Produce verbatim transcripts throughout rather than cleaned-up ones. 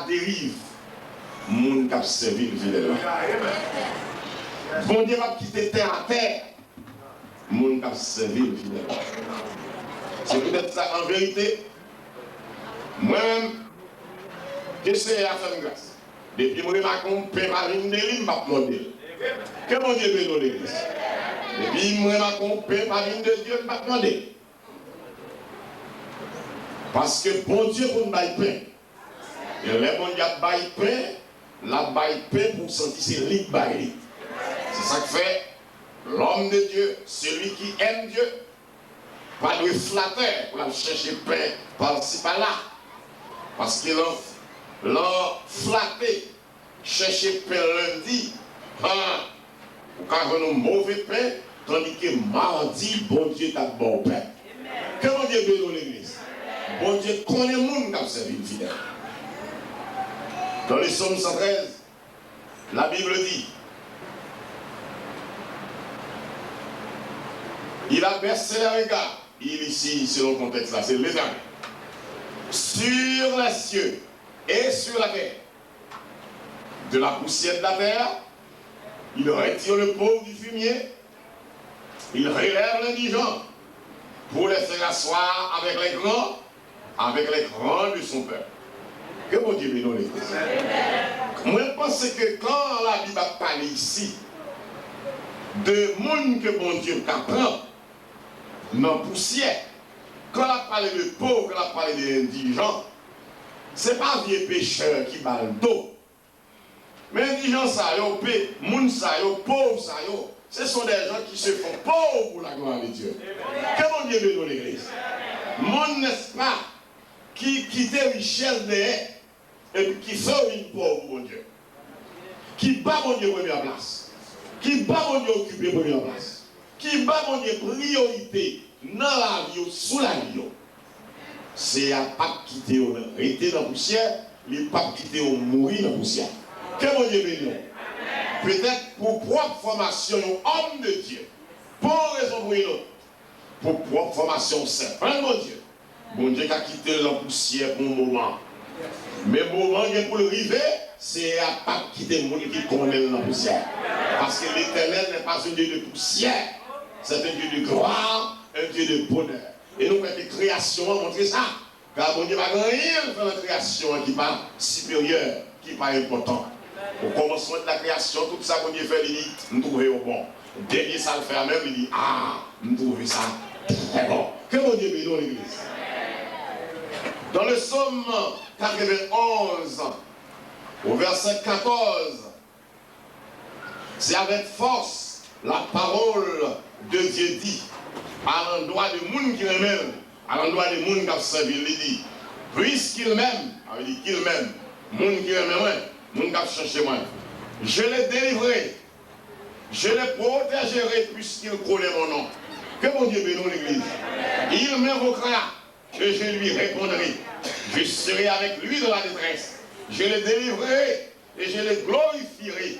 deriv moun k ap sèvi l fidèlman. Bondye p ap kite tè atè moun k ap sèvi l fidèlman. Se poutèt sa, an verite, mwen menm, ke Senyè a fè m gras. Depi m remake yon pen pa vin de li, m p ap mòde l. Ke Bondye beni w, legliz. Depi m remake yon pen pa vin de Dye, m p ap mòde l. Paske Bondye konn bay pen. E lè Bondye ap bay pen, l ap bay pen pou w santi se li k bay li. Se sa k fè, l'homme de Dieu, celui qui aime Dieu, pa dwe flatè pou l ap chèche pen pa si pa la. Paske lè w, lè w flate, chèche pen lendi, an, ou ka jwenn yon move pen, tandike madi, Bondye t ap ba w pen. Ke Bondye beni w, legliz. Bondye konnen moun k ap sèvi l fidèl. Dans le psaume cent treize, la Bible dit, il a baissé les regards, il ici, selon le contexte là, c'est l'Éternel, sur les cieux et sur la terre. De la poussière de la terre, il retire le pauvre du fumier, il relève l'indigent pour les faire asseoir avec les grands, avec les grands de son peuple. Ke Bondye beni w, legliz. Mwen panse ke kan Labib ap pale isi de moun ke Bondye ka pran nan pousyè, kan l ap pale de pov, kan l ap pale de endijan, se pa vye pechè ki ba l do. Men endijan sa yo, pe, moun sa yo, pov sa yo, ce sont des gens qui se font pauvres pour la gloire de Dieu. Ke Bondye beni w, legliz. Moun, n'est-ce pas, ki kite richès dèyè epi ki fè w vin pòv pou Bondye. Ki ba Bondye premyè plas. Ki ba Bondye okipe premyè plas. Ki ba Bondye priyorite nan lavi yo, sou lavi yo. Senyè a p ap kite yo rete nan pousyè, li p ap kite yo mouri nan pousyè. Ke Bondye beni w. Petèt pou pwòp fòmasyon yon homme de Dieu, pou yon rezon pou yon lòt, pou pwòp fòmasyon yon sèvant Bondye, Bondye ka kite l nan pousyè pou yon moman. Men moman gen pou l rive, Senyè a p ap kite moun ki konnen l nan pousyè. Parce que l'Éternel n'est pas un Dieu de poussière, c'est un Dieu de gloire, un Dieu de bonheur. E nou kwè ke kreyasyon an montre sa. Kar Bondye pa gen anyen l fè nan kreyasyon an ki pa siperyè, ki pa enpòtan. O kòmansman de la kreyasyon, tout sa Bondye fè, li di, "M twouve yo bon." Dènye sa l fè a menm, li di, "A, m twouve sa trè bon." Ke Bondye beni w, legliz. Dans le psaume quatre-vingt-onze, au verset quatorze, c'est avec force la parole de Dieu dit alandwa de moun ki renmen l, alandwa de moun k ap sèvi l, li di, "Puisqu'il m'aime," sa vle di, "qu'il m'aime," moun ki renmen mwen, moun k ap chèche mwen, "je l'ai délivré, je le protégerai puisqu'il connaît mon nom." Ke Bondye beni w, legliz. "Il m'invoquera et je lui répondrai. Je serai avec lui dans la détresse. Je le délivrerai et je le glorifierai.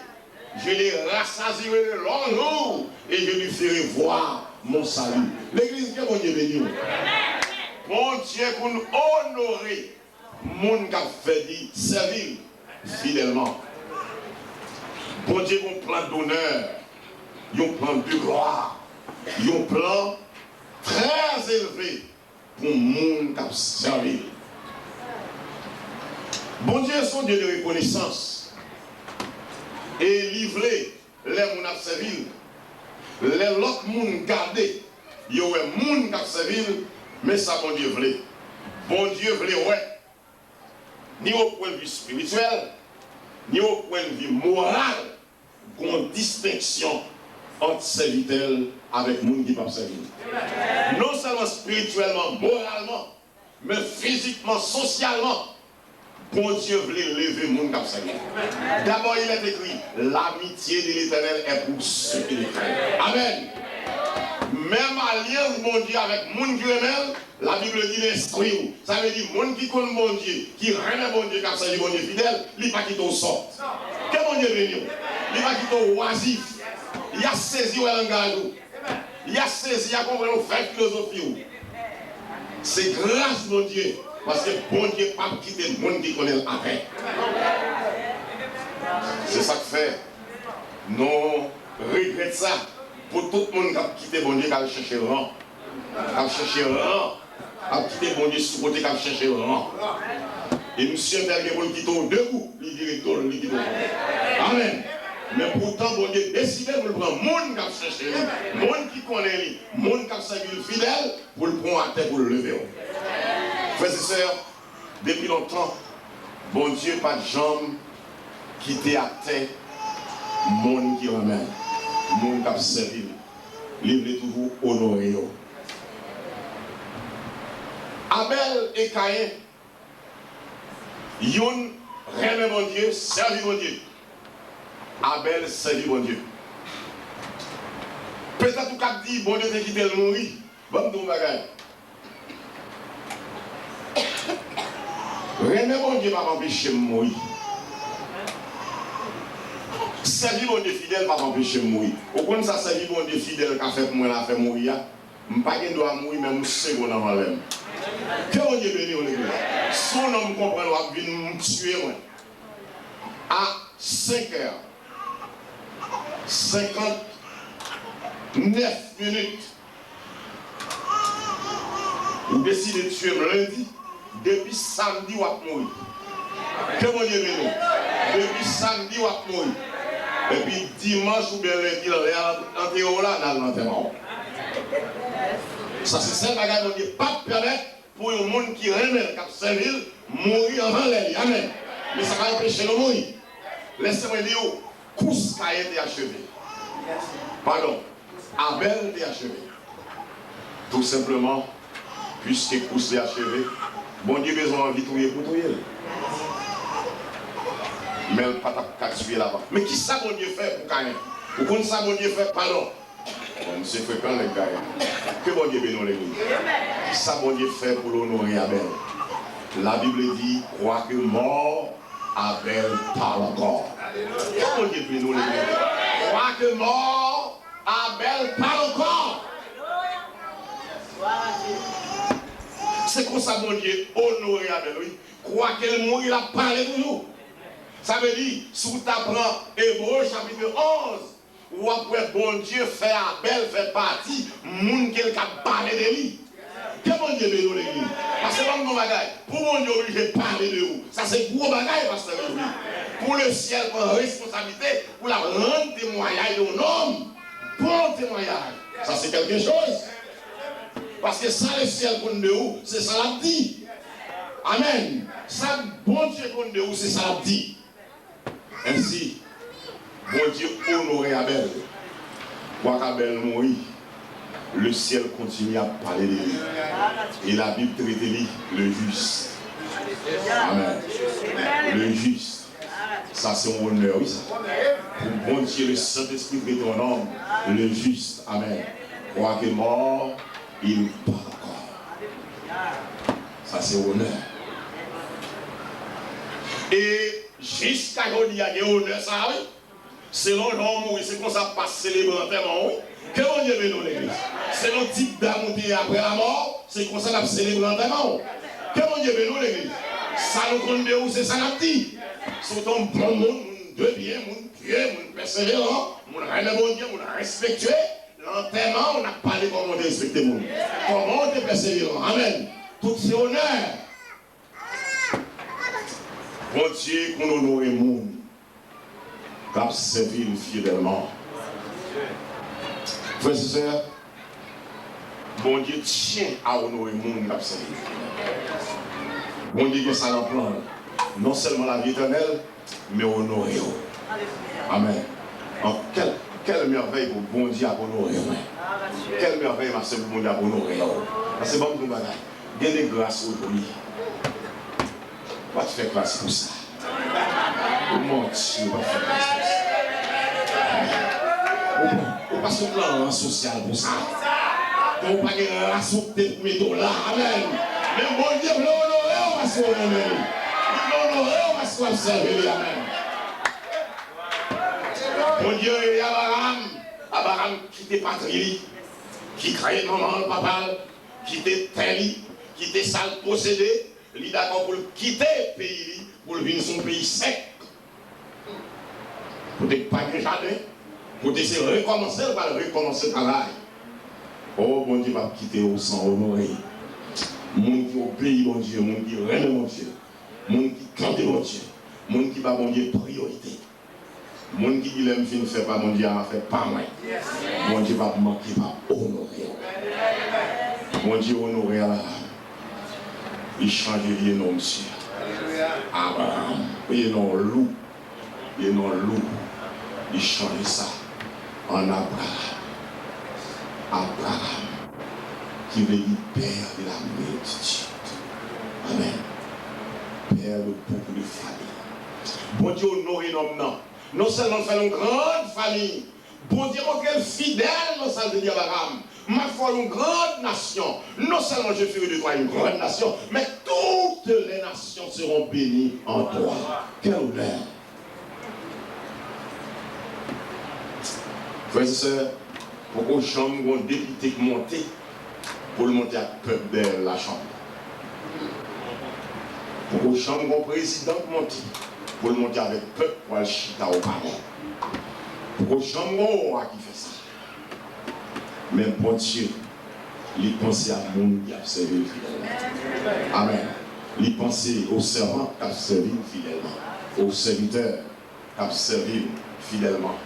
Je le rassasierai de longs jours et je lui ferai voir mon salut." Legliz, ke Bondye beni w. Bondye konn onore moun k ap fè li, sèvi l fidèlman. Bondye gen yon plan d'honneur, yon plan de gloire, yon plan très élevé pou moun k ap sèvi l. Bondye se yon Dye de rekonesans. E li vle lè moun ap sèvi l, lè lòt moun gade, yo wè moun k ap sèvi l, men sa Bondye vle. Bondye vle wè, ni o pwennvi espirityèl, ni o pwennvi moral, gen yon distenksyon ant sèvitè l avèk moun ki p ap sèvi l. Non sèlman espirityèlman, moralman, men fizikman, sosyalman, Bondye vle leve moun k ap sèvi l. D'abord, il est écrit, l'amitié de l'Éternel est pour ceux qui le craignent. Amèn. Menm alyans Bondye avèk moun ki renmen l, Labib di l enstwi w. Sa vle di, moun ki konn Bondye, ki renmen Bondye, k ap sèvi Bondye fidèl, li pa kite w sòt. Ke Bondye beni w. Li pa kite w wazif. Y a sezi wè langaj ou. Y a sezi, y a konprann ou fè filozofi w. Se gras Bondye Paske Bondye p ap kite moun ki konnen l atè. Se sa k fè nou regrèt sa pou tout moun k ap kite Bondye k al chèche ran. K ap chèche ran. K ap kite Bondye sou kote k ap chèche ran. E misye fè l gen pou l kite w debout, li vire do l, li kite w tonbe. Amèn. Men poutan, Bondye deside pou l pran moun k ap chèche li, moun ki konnen li, moun k ap sèvi l fidèl, pou l pran w atè, pou l leve w. Frè e sè, depi lontan, Bondye pa t janm kite atè moun ki renmen l, moun k ap sèvi l. Li vle toujou onore yo. Abèl e Kayen, youn renmen Bondye, sèvi Bondye. Abèl sèvi Bondye. Petèt ou k ap di, Bondye te kite l mouri. Ban m di w yon bagay. Renmen Bondye p ap anpeche m mouri. Sèvi Bondye fidèl p ap anpeche m mouri. Ou konn sa sèvi Bondye fidèl ka fè pou mwen la, fè mouri a? M pa gen dwa mouri menm yon segonn anvan lè m. Ke Bondye beni w, legliz. Si w nonm konprann, w ap vin tiye mwen. A senkè, senkant nèf minit, ou deside tiye m lendi, depi samdi w ap mouri. Ke Bondye beni w. Depi samdi w ap mouri. Epi dimanch oubyen lendi, lè y al antere w la, n al nan antèman w. Sa se sèl bagay Bondye p ap pèmèt pou yon moun ki renmen l, k ap sèvi l, mouri anvan lè li. Amèn. Men sa pa anpeche nou mouri. Lèse mwen di w, kous Kayen te acheve. Padon, Abèl te acheve. Tou senpleman, piske kous li acheve, Bondye bezwen anvi touye pou touye l. Men l pa t ap ka tiye l avan. Men kisa Bondye fè pou Kayen? Ou konn sa Bondye fè? Padon. Bon, misye frekan, nèg Kayen. Ke Bondye beni w, legliz. Sa Bondye fè pou l onore Abèl? La Bible dit, quoique mort, Abel parle encore. Ke Bondye beni w, legliz. Quoique mort, Abel parle encore. Se konsa Bondye onore Abèl, wi. Kwake l mouri, l ap pale toujou. Sa vle di, si w ta pran Ebre chapit onz, w ap wè Bondye fè Abèl fè pati moun ke l ka pale de li. Ke Bondye beni w, legliz. Paske ban m di w yon bagay, pou Bondye oblije pale de ou, sa se gwo bagay, pastè Revni. Pou lesyèl pran responsablite pou l ap rann temwayaj de yon nonm, bon temwayaj, sa se kèlke choz. Paske sa lesyèl konn de ou, se sa l ap di. Amèn. Sa Bondye konn de ou, se sa l ap di. Ensi, Bondye onore Abèl. Kwak Abèl mouri, lesyèl kontinye ap pale de li. E Labib trete li le jis. Amèn. Le jis. Sa se yon onè, wi, sa. Pou Bondye, le Sentespri trete yon nonm le jis. Amèn. Kwake mò, il parle encore. Sa se onè. E jiska jodi a, gen onè sa, wi. Selon jan w mouri, se konsa y ap selebre antèman w, wi. Ke Bondye beni w, legliz. Selon tip dam ou te ye apre lamò, se konsa n ap selebre antèman w. Ke Bondye beni w, legliz. Sa nou konn de ou, se sa n ap di. Si w te yon bon moun, moun de byen, moun pye, moun pèseveran, moun renmen Bondye, moun respektye, nan antèman w, n ap pale kòman w te respekte moun, kòman w te pèseveran. Amèn. Tout se onè. Bondye konn onore moun k ap sèvi l fidèlman. Frè e sè, Bondye tyen a onore moun k ap sèvi l. Bondye gen sa nan plan l. Non sèlman lavi etènèl, men onore yo. Amèn. An, kèl, kèl mèvèy pou Bondye ap onore mwen. Kèl mèvèy, ma sè, pou Bondye ap onore yo. Paske ban m di w yon bagay. Gen de gras ou jwenn. Ou pa t fè klas pou sa. Ou manti, ou pa t fè klas pou sa. Ou, ou pa sot nan ran sosyal pou sa. Bon, ou pa gen ras ou te pou mete w la. Amèn. Men Bondye vle onore w paske w renmen li. Li vle onore w paske w ap sèvi li. Amèn. Bondye rele Abraram. Abraram kite patri li, kite manman l, papa l, kite tè li, kite sa l posede, Li dakò pou l kite peyi li, pou l vin sou yon peyi sèk. Kote k pa gen jaden, kote se rekòmanse l pral rekòmanse travay. O, Bondye p ap kite w san onore. Moun ki obeyi Bondye, moun ki renmen Bondye, moun ki tande Bondye, moun ki ba Bondye priyorite. Moun ki di, "Lè m fin fè pa Bondye a, m a fè pa mwen." Bondye p ap manke, p ap onore w. Bondye onore Abraram. Li chanje vye non misye. Abraram. Vye non lou. Vye non lou. Li chanje sa an Abraram. Abraram. Ki vle di père de la multitude. Amen. Père de beaucoup de familles. Bondye onore nonm nan. Non sèlman l fè l yon gran fanmi, Bondye montre l fidèl nan sa l te di Abraram, "M ap fè w yon gran nasyon. Non sèlman je ferai de toi une grande nation, mais toutes les nations seront bénies en toi." Quel honneur! Frè e sè, poko janm gon depite k monte pou l monte ak pèp dèyè l lachanm. Poko janm gon prezidan k monte pou l monte avèk pèp pou al chita o palè. Poko janm gon wa ki fè sa. Men Bondye, li panse a moun ki ap sèvi l fidèlman. Amèn. Li panse o sèvant k ap sèvi l fidèlman, o sèvitè k ap sèvi l fidèlman.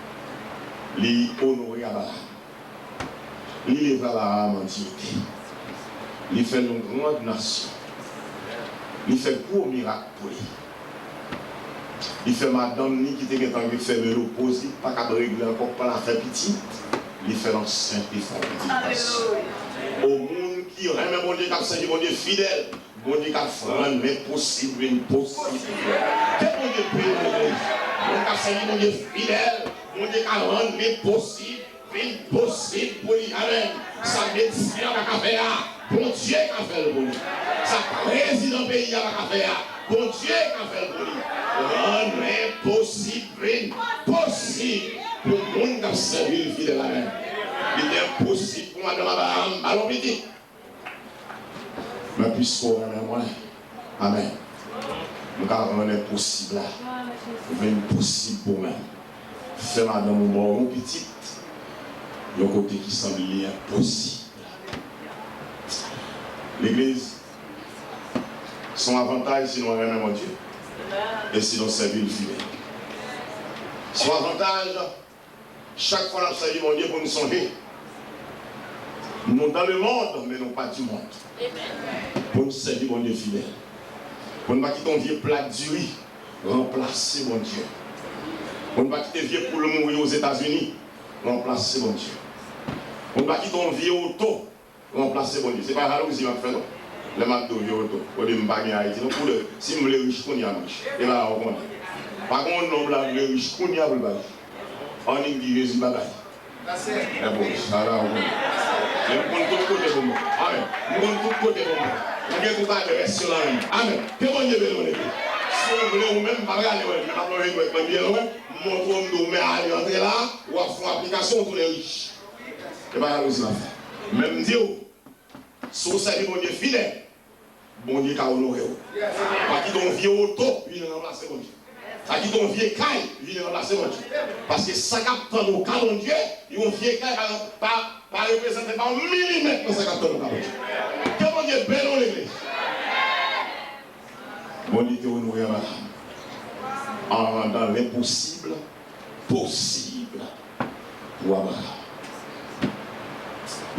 Li onore Abraram. Li leve Abraram an diyite. Li fè l yon gran nasyon. Li fè gwo mirak pou li. Li fè madanm ni ki te gentan gen fè menopoz, li pa kab regle ankò, pa l a fè pitit. Li fè l ansent, li fè yon pitit gason. O moun ki renmen Bondye, k ap sèvi Bondye fidèl, Bondye ka rann lenposib vin posib. Ke Bondye beni w, legliz. Moun k ap sèvi Bondye fidèl, Bondye ka rann lenposib vin posib pou li. Amèn. Sa medsen an pa ka fè a, Bondye ka fè l pou li. Sa prezidan peyi a pa ka fè a, Bondye ka fè l pou li. Rann lenposib vin posib pou moun k ap sèvi l fidèl. Amèn. Li te enposib pou madanm Abraram ba l yon pitit. Men piske w renmen mwen, amèn, m ka rann enposib la vin posib pou mwen. Fè madanm ou ba w yon pitit yon kote ki sanble li enposib. Legliz, se yon avantaj si nou renmen Bondye e si nou sèvi l fidèl. Se yon avantaj. Chak fwa n ap sèvi Bondye, pou n sonje, nou dans le monde, men nou pa du monde. Pou n sèvi Bondye fidèl. Pou n pa kite yon vye plat diri ranplase Bondye. Pou n pa kite vye poul mouri Ozetazini ranplase Bondye. Pou n pa kite yon vye oto ranplase Bondye. Se pa jalouzi m ap fè non. Lè m ap di w vye oto, ou di m pa gen Ayiti non. Pou de, si m vle rich kounye a m rich. E la ou konnen. Pa gen yon nonm la vle rich kounye a pou l pa rich. Annik di Jezi babay. E bon, sa la ou konnen. Men m konn tout kote pou mwen. Amèn. M konn tout kote pou mwen. M gen tout adrès yo la menm. Amèn. Ke Bondye beni w legliz. Si w vle ou menm, pa prale wè m. Men m ap lonje dwèt mwen byen lwen. M montre w m di w men ale antre la. W ap fè yon aplikasyon ou tounen rich. E pa jalouzi m ap fè. Men m di w, si w sèvi Bondye fidèl, Bondye ka onore w. Pa kite yon vye oto vin ranplase Bondye. Pa kite yon vye kay vin ranplase Bondye. Paske sa k ap tann ou ka Bondye, yon vye kay pa, pa, pa reprezante pa yon milimèt nan sa k ap tann ou ka Bondye. Ke Bondye beni w legliz. Bondye te onore Abraram an randan lenposib posib pou Abraram.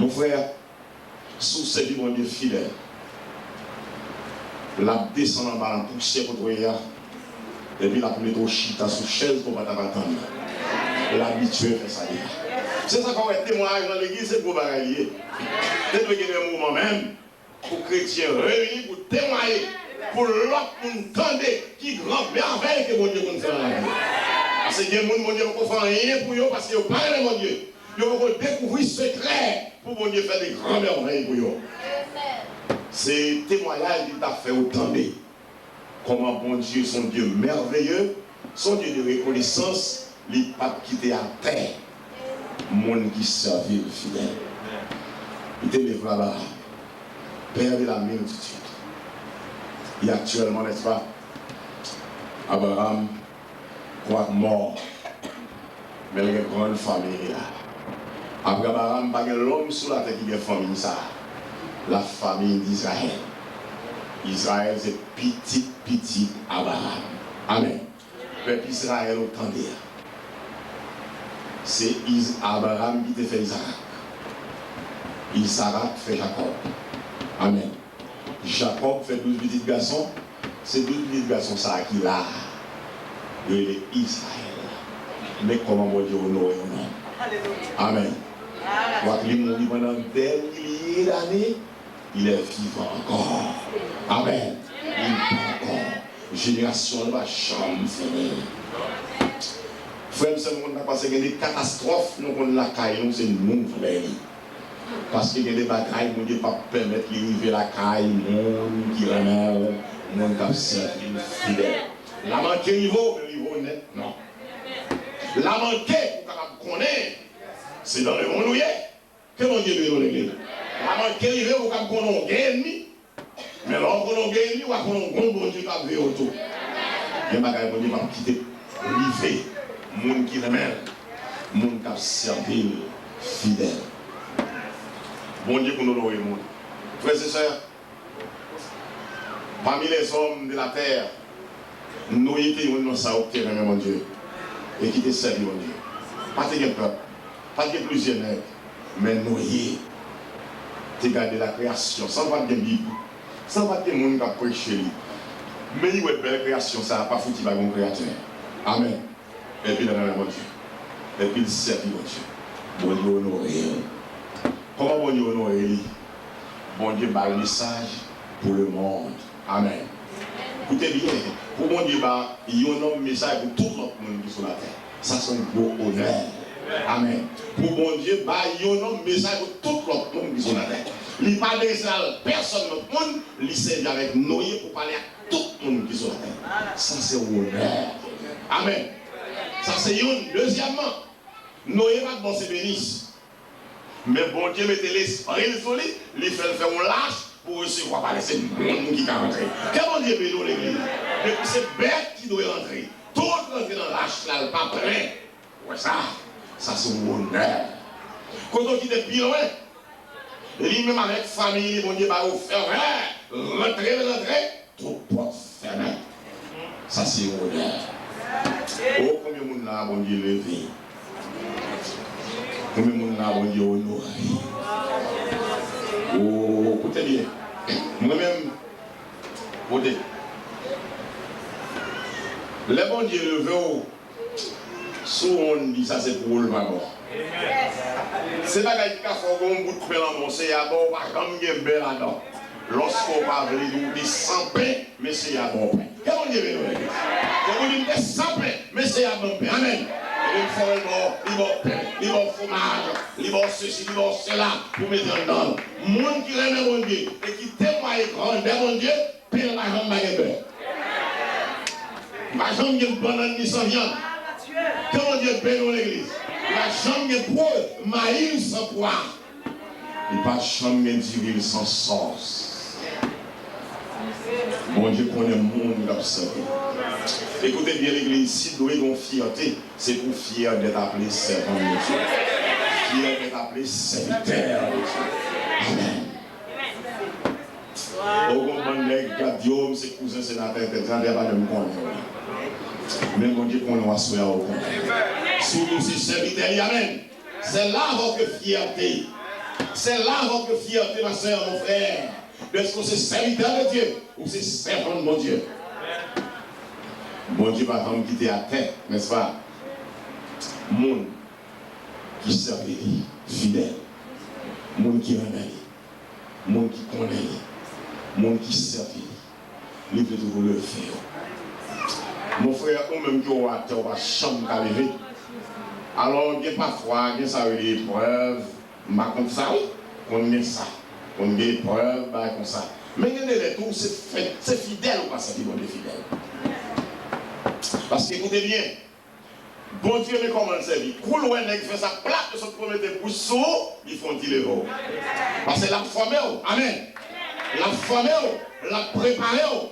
Mon frè, si w sèvi Bondye fidèl, l ap desann anba nan pousyè kote w ye a, epi l ap mete w chita sou chèz ke w pa t ap atann nan. L abitye fè sa deja. Se sa k fè w wè temwayaj nan legliz se gwo bagay li ye. Te dwe gen de moman menm pou kretyen reyini pou temwaye, pou lòt moun tande ki gran mèvèy ke Bondye konn fè nan lavi yo. Paske gen moun Bondye poko fè anyen pou yo paske yo pa renmen Bondye. Yo poko dekouvri sekrè pou Bondye fè de gran mèvèy pou yo. Se temwayaj li t ap fè yo tande. Kòman Bondye se yon Dye mèveye, se yon Dye de rekonesans, li p ap kite atè moun ki sèvi l fidèl. Li te leve Abraram, père de la multitude. E aktyèlman, nèspa, Abraram, kwak mò, men l gen grann fanmi li la. Apre Abraram, pa gen lòm sou latè ki gen fanmi sa a, lafanmi Dizrayèl. Izrayèl se pitit pitit Abraram. Amèn. Pèp Izrayèl ou tande a, se Iz- Abraram ki te fè Izarak. Izarak fè Jakòb. Amèn. Jakòb fè douz pitit gason. Se douz pitit gason sa a ki la a, yo rele Izrayèl. Men kòman Bondye onore yon nonm. Amèn. Kwak li mouri pandan dè milye dane, il est vivant encore. Amèn. Li pa ankò. Jenerasyon an pa janm fini. Frè m, sè m, nou konn sa k pase, gen de katastwòf nou konn lakay nou, se nou k fè li. Paske gen de bagay Bondye p ap pèmèt li rive lakay moun ki renmen l, moun k ap sèvi l fidèl. L a manke rive w, men rive w nèt, non. L a manke pou w kapab konnen se dans le monde ou ye. Ke Bondye beni w, legliz. L a manke rive w pou w kapab konnen w gen ènmi. Men lè w konnen w gen ènmi, w a konnen w gon Bondye k ap veye w tou. Gen bagay Bondye p ap kite rive moun ki renmen l, moun k ap sèvi l fidèl. Bondye konn onore moun. Frè e sè, parmi les hommes de la terre, Noye te youn nan sa yo ki te renmen Bondye e ki te sèvi Bondye. Pa te gen pèp, pa t gen plizyè nèg, men Noye te gade la kreyasyon, san l pa t gen Bib, san l pa t gen moun k ap preche li. Men li wè bèl kreyasyon sa a, pa fouti pa gen yon Kreyatè. Amèn. Epi l renmen Bondye. Epi l sèvi Bondye. Bondye onore l. Kòman Bondye onore li? Bondye ba l mesaj pou lemonn. Amèn. Koute byen, pou Bondye ba yon nonm mesaj pou tout lòt moun ki sou latè, sa se yon gwo onè. Amèn. Pou Bondye ba yon nonm mesaj pou tout lòt moun ki sou latè, li pa adrese l a pèsòn lòt moun, li sèvi avèk Noye pou pale ak tout moun ki sou latè. Sa se onè. Amèn. Sa se youn. Dezyèmman, Noye pa t bon sebenis. Men Bondye mete lespri l sou li, li fè l fè yon lach pou resevwa, pa lese moun ki ka rantre. Ke Bondye beni w, legliz. Depi se bèt ki dwe rantre, tout rantre nan lach la, l pa plen. Ou wè sa? Sa se yon onè. Kote w kite pi lwen, li menm avèk fanmi li, Bondye ba yo favè, rantre l rantre, tout pòt fèmen. Sa se onè. O, konbyen moun la Bondye leve? Konbyen moun la Bondye onore? O, koute byen. Mwen menm, koute. Lè Bondye leve w, si w wonn di sa se pou ou l pa bon. Se bagay ki ka fè w gen yon bout pen nan men w, Seyè a ba w, ou pa janm gen bè ladan. Lòske w pa vle di w te san pen, men Seyè a ba w pen. Ke Bondye beni w, legliz. Ke Bondye te san pen, men Seyè a ban m pen. Amèn. Epi m fè w, li ba w, li ba w pen, li ba w fwomaj, li ba w sesi, li ba w sela pou mete anndan l. Moun ki renmen Bondye e ki temwaye grandè Bondye, pen l pa janm pa gen bè. Li pa janm gen bannann ni san vyann. Ke Bondye beni w, legliz. Li pa janm gen po mayi san pwa. Li pa janm gen diven san sòs. Bondye konnen moun l ap sèvi. Ekoute byen, legliz, si dwe gen yon fyète, se pou fyè d'être appelé servant de Dieu. Fyè d'être appelé serviteur de Dieu. Amèn. O, gon bann nèg k ap di, o, m se kouzen senatè, senatè pa menm konnen w. Men Bondye konnen w aswè a, ou konnen. Si w di w se sèvitè li, amèn. C'est là votre fierté. C'est là votre fierté, ma sœur, mon frère. D'être que w se sèvitè de Dye, ou se sèvan Bondye. Bondye pa janm kite atè, nèspa? Moun ki sèvi li fidèl, moun ki renmen li, moun ki konnen li, moun ki sèvi li, li vle toujou leve yo. Mon frè, ou menm ki w atè, ou pa janm ka leve. Alò, gen pafwa, gen sa yo rele eprèv, m pa kont sa, wi. Konn gen sa. Konn gen eprèv, bagay konsa. Men gen de lè tou, se fè, se fidèl ou ka sèvi Bondye fidèl. Paske, koute byen, Bondye men kòman l sèvi. Kou l wè nèg fè sa plat, yo sot pou mete bouch sou ou, li fè yon ti leve w. Paske l ap fòme w. Amèn. L ap fòme w. L ap prepare w.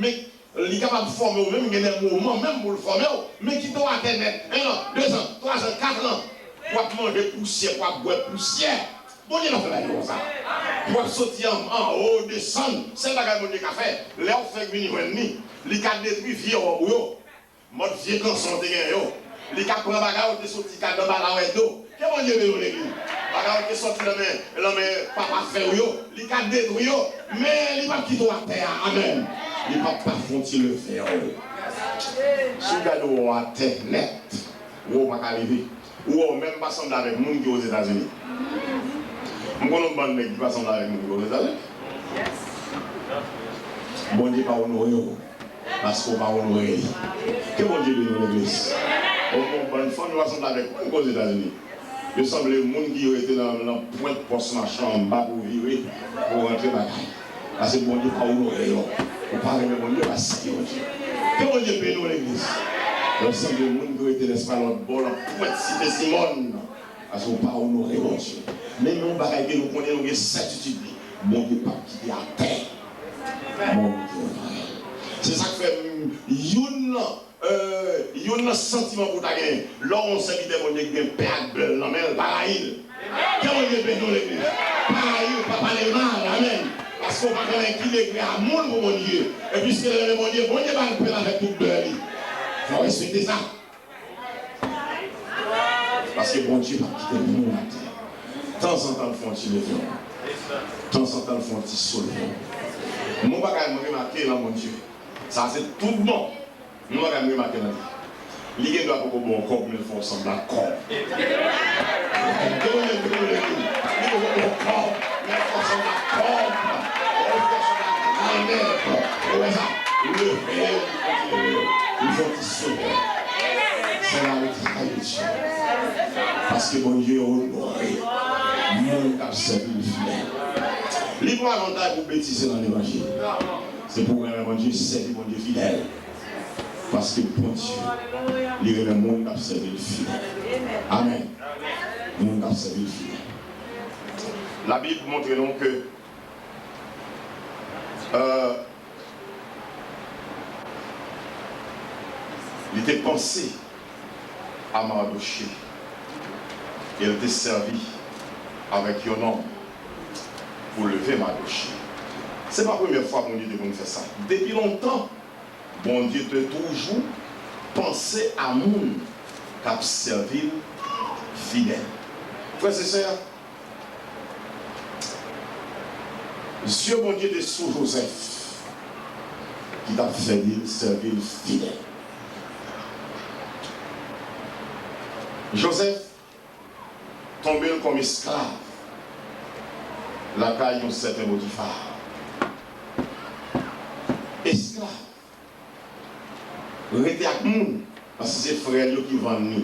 Men li kapab fòme w menm, gen de moman menm pou l fòme w, men kite w atè nèt. En an, de zan, twa zan, kat an, w ap manje pousyè, w ap bwè pousyè. Bondye pa fè bagay konsa. W ap soti an, anwo, desann. Sèl bagay Bondye ka fè, lè w fèk vin jwenn li, li ka detwi vye wòb ou yo. Mòd vye kanson te gen yo. Li ka pran bagay ou te soti ka nan bala w edo. Ke Bondye beni w legliz. Bagay ou te soti nan men, nan men papa fè w yo. Li ka detwi yo. Men li p ap kite w atè a. Amèn. Li p ap pa fè w ti leve w. Si w gade w atè nèt, ou pa ka leve. Ou wè w menm pa sanble avèk moun ki Ozetazini. M konnen yon bann nèg ki pa sanble avèk moun ki Ozetazini. Bondye pa onore w. Paske w pa onore li. Ke Bondye beni w, legliz. Ou gen yon bann fanmi w ap sanble avèk moun ki Ozetazini. Yo sanble moun ki rete nan, nan pwent pòs machan anba pou vire, pou rantre bagay. Paske Bondye pa onore yo. Ou pa renmen Bondye, ou pa sèvi Bondye. Ke Bondye beni w, legliz. Yo sanble moun ki rete nèspa lòt bò, nan pwent Site Simòn. Paske ou pa onore Bondye. Men yon bagay ke nou konnen, nou gen sètitid li. Bondye p ap kite atè. Bondye onore l. Se sa k fè m, youn nan, euh, youn nan santiman pou w ta genyen, lè w yon sèvitè Bondye ki gen pè ak bèl nan men l, pa rayi l. Ke Bondye beni w, legliz. Pa rayi l, pa pale l mal. Amèn. Paske w pa konnen ki degre amoun pou Bondye. E piske l renmen Bondye, Bondye ba l pè l avèk tout bèl li. Fò w respekte sa. Paske Bondye p ap kite moun atè. Tanzantan l fè yon ti leve w. Tanzantan l fè yon ti soulve w. Yon bagay m remake nan Bondye. Sa se tout bon. Yon bagay m remake nan li. Li gen dwa poko ba w kòb, men l fè w sanble ak kòb. Li poko ba w kòb, men l fè w sanble ak kòb. Ou fè w sanble ak granmèt. Ou wè sa? Leve w, li fè w ti leve w. Li fè w ti soulve w. Se la le travail de Dieu. Paske Bondye onore moun k ap sèvi l fidèl. Li gon avantaj pou betize nan levanjil. Se pou w renmen Bondye, sèvi Bondye fidèl. Paske Bondye, li renmen moun k ap sèvi l fidèl. Amèn. Moun k ap sèvi l fidèl. Labib montre nou ke, euh, li te panse a Madoche e l te sèvi avèk yon nonm pou leve Madoche. Se pa premyè fwa Bondye te konn fè sa. Depi lontan, Bondye te toujou panse a moun k ap sèvi l fidèl. Frè e sè, zye Bondye te sou Jozèf, ki t ap sèvi l, sèvi l fidèl. Jozèf tonbe l kòm esklav lakay yon sèten Potifa. Esklav. Rete ak moun, paske se frè l yo ki vann li.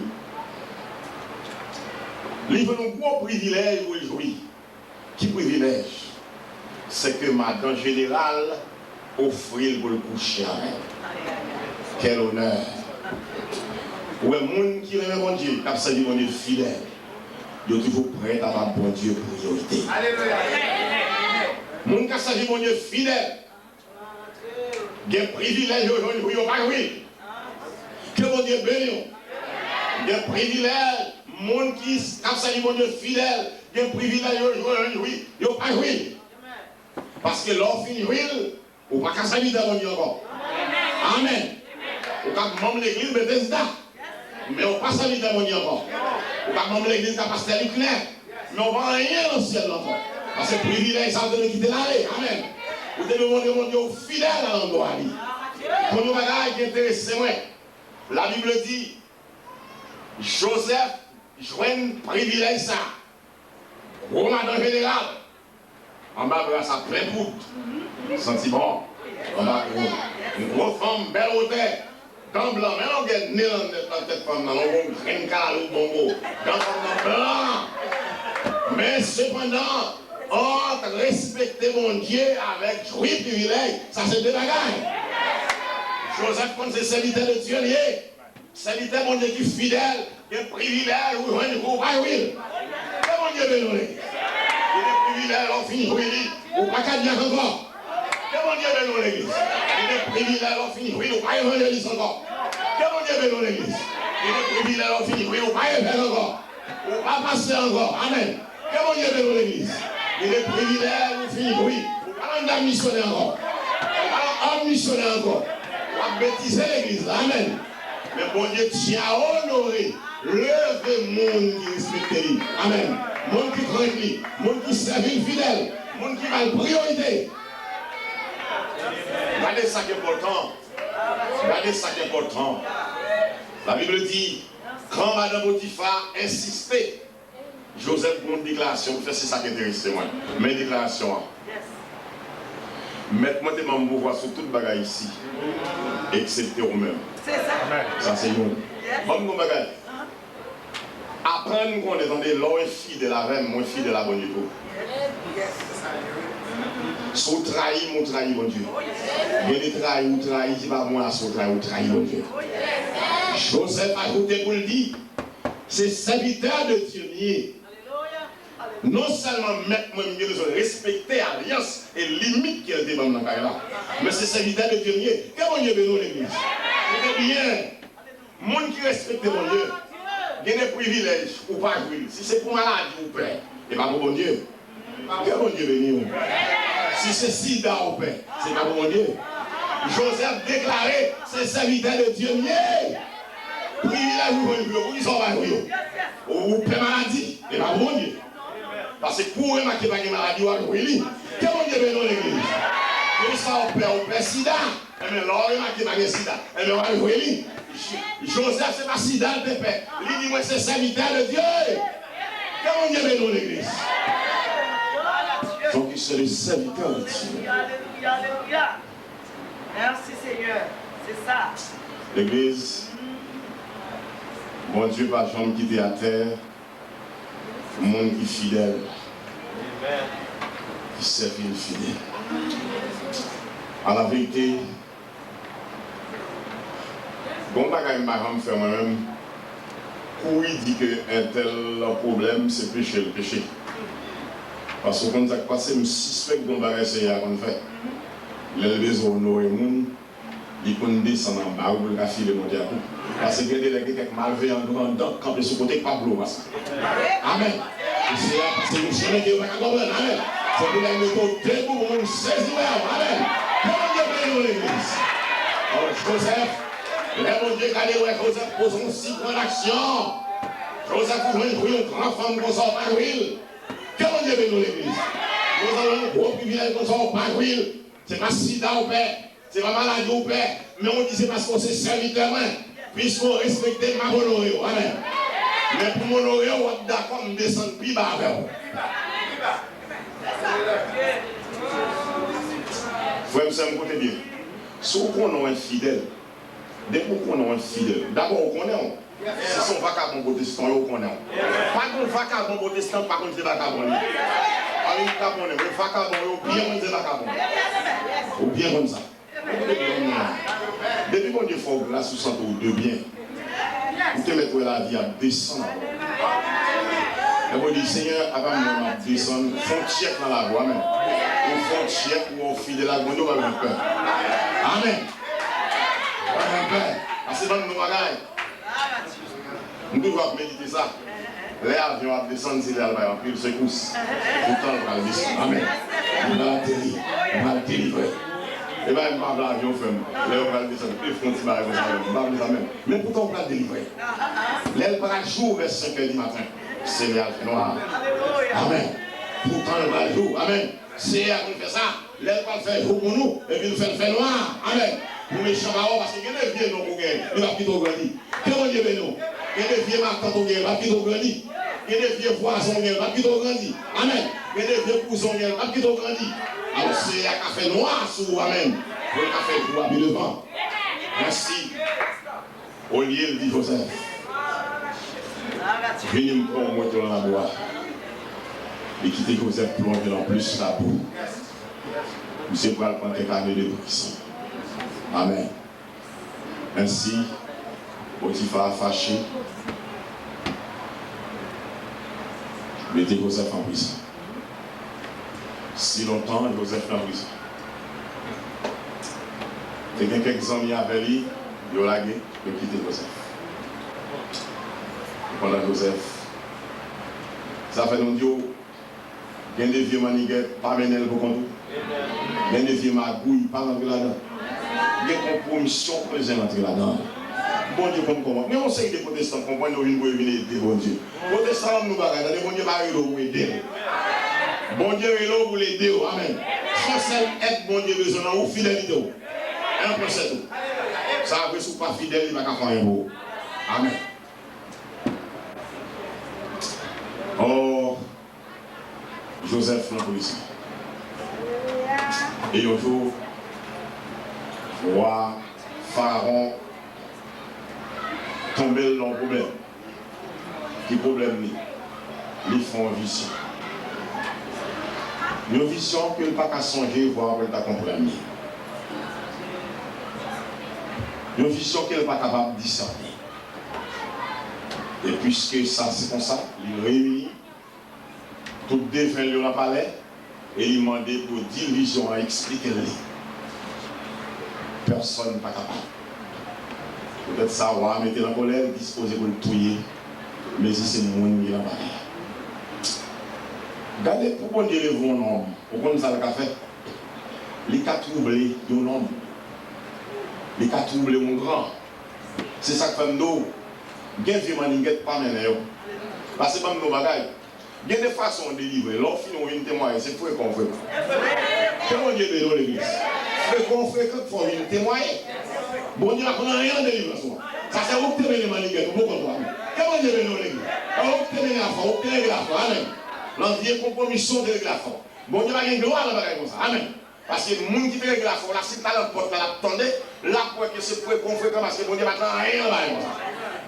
Li jwenn yon gwo privilèj pou l jwi. Ki privilèj? Se ke madan jeneral ofri l pou l kouche avè l. Quel honneur! Ou wè, moun ki renmen Bondye, k ap sèvi Bondye fidèl, yo toujou prèt a ba Bondye priyorite. Moun k ap sèvi Bondye fidèl, gen privilèj yo jwenn jwi, yo pa jwi. Ke Bondye beni w. Gen privilèj, moun ki, k ap sèvi Bondye fidèl, gen privilèj yo jwenn jwi, yo pa jwi. Paske lè w fin jwi l, ou pa ka sèvitè Bondye ankò. Amèn. Ou ka manm legliz Betesda, men ou pa sèvitè Bondye ankò. Ou ka manm legliz ka pastè Liknè, men ou pa anyen nan syèl la ankò. Paske privilèj sa a, ou te dwe kite l ale. Amèn. Ou te dwe montre Bondye ou fidèl a landwa li. Konn yon bagay ki enterese mwen. Labib di, Jozèf jwenn privilèj sa a. Gwo madan jeneral. Anba bra sa plen poud. Santi bon. Anba gwo. Yon gwo fanm, bèl wotè. Dan blan, men longè ne l nan tèt fanm nan, yon bon grenn kalalou bongo. Dan fanm nan blan. Men sepandan, ant respekte Bondye avèk jwi privilèj, sa se de bagay. Jozèf konn se sèvitè de Dye li ye. Sèvitè Bondye ki fidèl gen privilèj ou jwenn ou pa jwi l. Ke Bondye beni w. Li gen privilèj lè w fin jwi li, ou pa ka dyak ankò. Ke Bondye beni w, legliz. Gen de privilèj lè w fin jwi, ou pa evanjelis ankò. Ke Bondye beni w, legliz. Gen de privilèj lè w fin jwi, ou pa evèk ankò. Ou pa pastè ankò. Amèn. Ke Bondye beni w, legliz. Gen de privilèj ou fin jwi, ou pa nan gad misyonè ankò. Ou pa nan òd misyonè ankò. W ap betize legliz la. Amèn. Men Bondye tyen a onore, leve moun ki respekte li. Amèn. Moun ki krent li, moun ki sèvi l fidèl, moun ki ba l priyorite. Gade sa k enpòtan. Gade sa k enpòtan. La Bible di, quand madame Potiphar insistait, Joseph gen yon deklarasyon pou fè, se sa k enterese mwen. Men deklarasyon an. Mèt mwen te ban m pouvwa sou tout bagay isi, eksepte ou menm. Sa se youn. Ban m yon bagay. Aprann konnen, tande, lè w enfidèl avè m, mwen fidèl a Bondye tou. Si w trayi m, ou trayi Bondye. Gen de trayi, ou trayi, se pa mwen a, si w trayi, ou trayi Bondye. Joseph ajoute pou l di, se sèvitè de Dye m ye. Non sèlman mèt mwen, m gen bezwen respekte alyans e limit ke l te ban m nan kay la, men se sèvitè de Dye m ye. Ke Bondye beni w, legliz. Koute byen. Moun ki respekte Bondye, gen de privilèj ou pa jwi l. Si se pou maladi ou pè, e pa pou Bondye. Ke Bondye beni w. Si se sida ou pè, se pa pou Bondye. Joseph deklare, se sèvitè de Dye m ye. Privilèj ou jwenn pou yo, poukisa w pa jwi yo? Ou pè maladi, e pa pou Bondye. Paske kou w remake pa gen maladi, w ap jwi li. Ke Bondye beni w, legliz. Poukisa w pè, ou pè sida? Enben, lè w remake pa gen sida, enben, w al jwe li. J-, Joseph, se pa sida l te pè. Li di, mwen se sèvitè de Dye. Ke Bondye beni w, legliz. Donk, se le serviteur de Dieu. Alelouya, alelouya, alelouya. Mèsi, Senyè. Se sa. Legliz, Bondye pa janm kite atè moun ki fidèl, ki sèvi l fidèl. A la verite, gon bagay m pa janm fè mwen menm, kouri di ke entèl pwoblèm se peche l peche. Paske w konn sa k pase, m sispèk gon bagay Senyè a konn fè. Lè l bezwen onore moun, li konn desann anba wi pou l ka file monte a tou. Paske gen de lè gen kèk malveyan grandans k kanpe sou kote k p ap vle w pase. Amèn. Mesye a pase yon chemen ke yo pa ka konprann. Amèn. Se pou lè yo mete w debou pou moun sezi wè w. Amèn. Ke Bondye beni w, legliz. Oh, Joseph, lè Bondye gade wè Joseph poze yon si gran aksyon. Joseph, ou jwenn jwi yon gran fanm konsa w pa jwi l. Ke Bondye beni w, legliz. Joseph, yon gwo privilèj konsa w pa jwi l. Se pa sida w pè. Se pa maladi w pè, men w di se paske w se sèvitè mwen. Piske w respekte m, m ap onore w. Amèn. Men pou m onore w, w ap dakò m desann pi ba avè w. Frè m, sè m, koute byen. Si w konnen w enfidèl, depi w konnen w enfidèl, dabò w konnen w. Si se yon vakabon pwotestan, yo konnen w. Pa gen yon vakabon pwotestan k pa konn se vakabon li. Pa gen ki pa konnen, men vakabon yo byen konn se vakabon. Ou byen konn sa. Depi Bondye fè w gras, ou santi w de byen. Ou te mèt wè lavi ap desann. Lè Bondye di, Senyè, apa m menm ap desann, fè yon tchèk nan lavi w, amèn. Ou fè yon tchèk, ou wè w fidèl ak Bondye, ou pa bezwen pè. Amèn. Ou pa bezwen pè. Pase ban m yon bagay. M toujou ap medite sa. Lè avyon ap desann, se lè l bay anpil sekous. Poutan l pral desann. Amèn. Li pral ateri. Li pral delivre. E bay m pa vle avyon, frè m. Lè yo pral desann, e fè yon ti bagay konsa, m pa vle sa menm. Men poutan w pral delivre. Lè l pral jou, vè senk è di maten, se lè al fè nwa. Amèn. Poutan l pral jou. Amèn. Seyè a konn fè sa. Lè l pral fè jou pou nou, epi l fè l fè nwa. Amèn. Pou mechan pa wè w, paske gen de vye non ou genyen, li p ap kite w grandi. Ke Bondye beni w. Gen de vye matant ou genyen, l p ap kite w grandi. Gen de vye vwazen w genyen, l p ap kite w grandi. Amèn. Gen de vye kouzen w genyen, l p ap kite w grandi. Alò, Seyè a ka fè nwa sou ou, amèn. Pou l ka fè jou a pi devan. Mèsi. Olye l di Joseph, vini m pran w mete w nan labou a. Li kite Joseph plonje nan plis labou. Misye pral pran kèk ane de prizon. Amèn. Ensi, Potifa fache, mete Joseph an prizon. Si lontan Joseph nan prizon, Te gen kèk zanmi avè li, yo lage, yo kite Joseph. Pandan Joseph, sa fè nou di w, gen de vye mannigèt, pa mennen l pou kont ou. Gen de vye magouy, pa rantre ladan. Gen konpwomisyon, pa bezwen rantre ladan. Bondye konn kòman. Gen yon seri de pwotestan konprann yo vin pou yo vin ede Bondye. Pwotestan, ban m yon bagay, tande, Bondye pa rele w pou ede l. Bondye rele w pou l ede w. Amèn. Se yon sèl èd Bondye bezwen nan ou, fidelite w. An pwen sèt ou. Sa vre, si w pa fidèl, li pa ka fè anyen pou ou. Amèn. Oh, Joseph nan prizon. E yon jou, wa Farawon tonbe l nan yon pwoblèm. Ki pwoblèm li? Li fè yon vizyon. Yon vizyon ke l pa ka sonje, vwa ke l ta konprann li. Yon vizyon ke l pa kapab disène. E piske sa se konsa, li reyini tout deven l yo nan palè, e li mande pou yo di l vizyon an, eksplike l li. Pèsonn pa kapab. Poutèt sa, wa a mete l an kòlè, li dispoze pou l touye, mezi se moun ki nan palè a. Gade, pou Bondye leve yon nonm, ou konn sa l ka fè? Li ka twouble yon nonm. Li ka twouble yon gran. Se sa k fè m di w, gen vye mannigèt, pa mennen yo. Pase ban m di w bagay. Gen de fason w delivre. Lè w fini, w vin temwaye, se frekan w frekan. Ke Bondye beni w, legliz. Frekan w frekan k fè w vin temwaye. Bondye pa konn anyen nan delivrans ou an. Sa se ou k te mennen mannigèt ou pou kont ou a. Ke Bondye beni w, legliz. E ou k te mennen afè w, ou k te regle afè w. Amèn. Nan vye konpwomisyon, w te regle afè w. Bondye pa gen glwa nan bagay konsa. Amèn. Paske moun ki te regle afè w la, si l t al nan pòt la, l ap tande, l ap wè ke se frekan w frekan, paske Bondye pa t nan anyen nan bagay konsa.